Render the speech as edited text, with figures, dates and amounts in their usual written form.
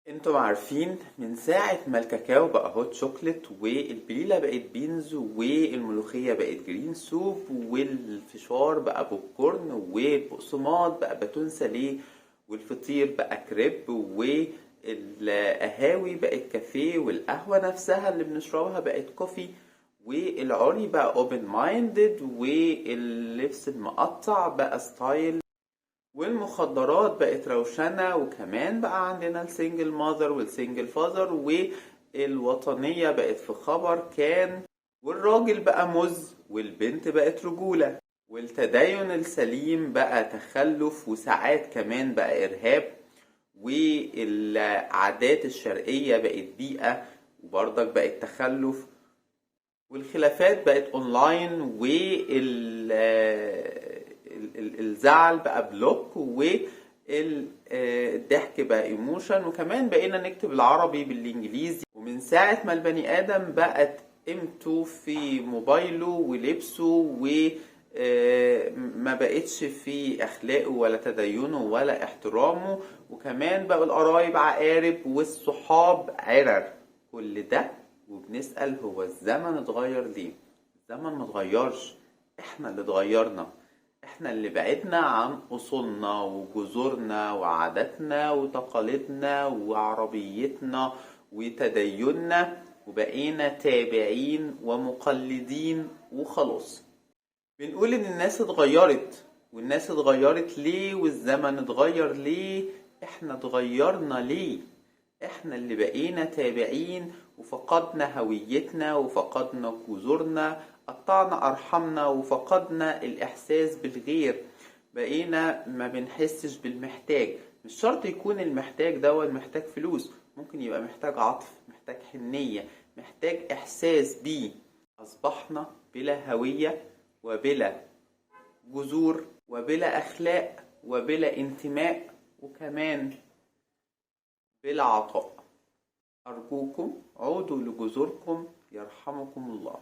انتم عارفين من ساعة ما الكاكاو بقى hot chocolate، والبليلة بقت beans، والملوخية بقت green soup، والفشار بقى بوب كورن، والبقسماط بقى bâton salé، والفطير بقى كريب، والقهاوي بقت كافيه، والقهوة نفسها اللي بنشربها بقت coffee، والعري بقى open minded، واللبس المقطع بقى style، والمخدرات بقت روشنة، وكمان بقى عندنا ال single mother وال single father، والوطنية بقت في خبر كان، والراجل بقى مز، والبنت بقت رجولة، والتدين السليم بقى تخلف، وساعات كمان بقى إرهاب، والعادات الشرقية بقت بيئة وبرضك بقت تخلف، والخلافات بقت اونلاين، والزعل بقى block، والضحك بقى emotion، وكمان بقينا نكتب العربي بالانجليزي. ومن ساعة ما البني ادم بقت قيمته في موبايله ولبسه و ما بقتش في اخلاقه ولا تدينه ولا احترامه، وكمان بقوا القرايب عقارب والصحاب عرر. كل ده وبنسأل هو الزمن اتغير ليه؟ الزمن ما اتغيرش، احنا اللي اتغيرنا، احنا اللي بعدنا عن اصولنا وجذورنا وعاداتنا وتقاليدنا وعربيتنا وتديننا، وبقينا تابعين ومقلدين وخلاص. بنقول ان الناس اتغيرت، والناس اتغيرت ليه؟ والزمن اتغير ليه؟ احنا اتغيرنا ليه؟ احنا اللي بقينا تابعين وفقدنا هويتنا وفقدنا جذورنا، قطعنا ارحامنا وفقدنا الاحساس بالغير، بقينا ما بنحسش بالمحتاج. مش شرط يكون المحتاج ده محتاج فلوس، ممكن يبقى محتاج عطف، محتاج حنية، محتاج احساس بيه. اصبحنا بلا هوية وبلا جذور وبلا اخلاق وبلا انتماء وكمان بلا عطاء. أرجوكم عودوا لجذوركم يرحمكم الله.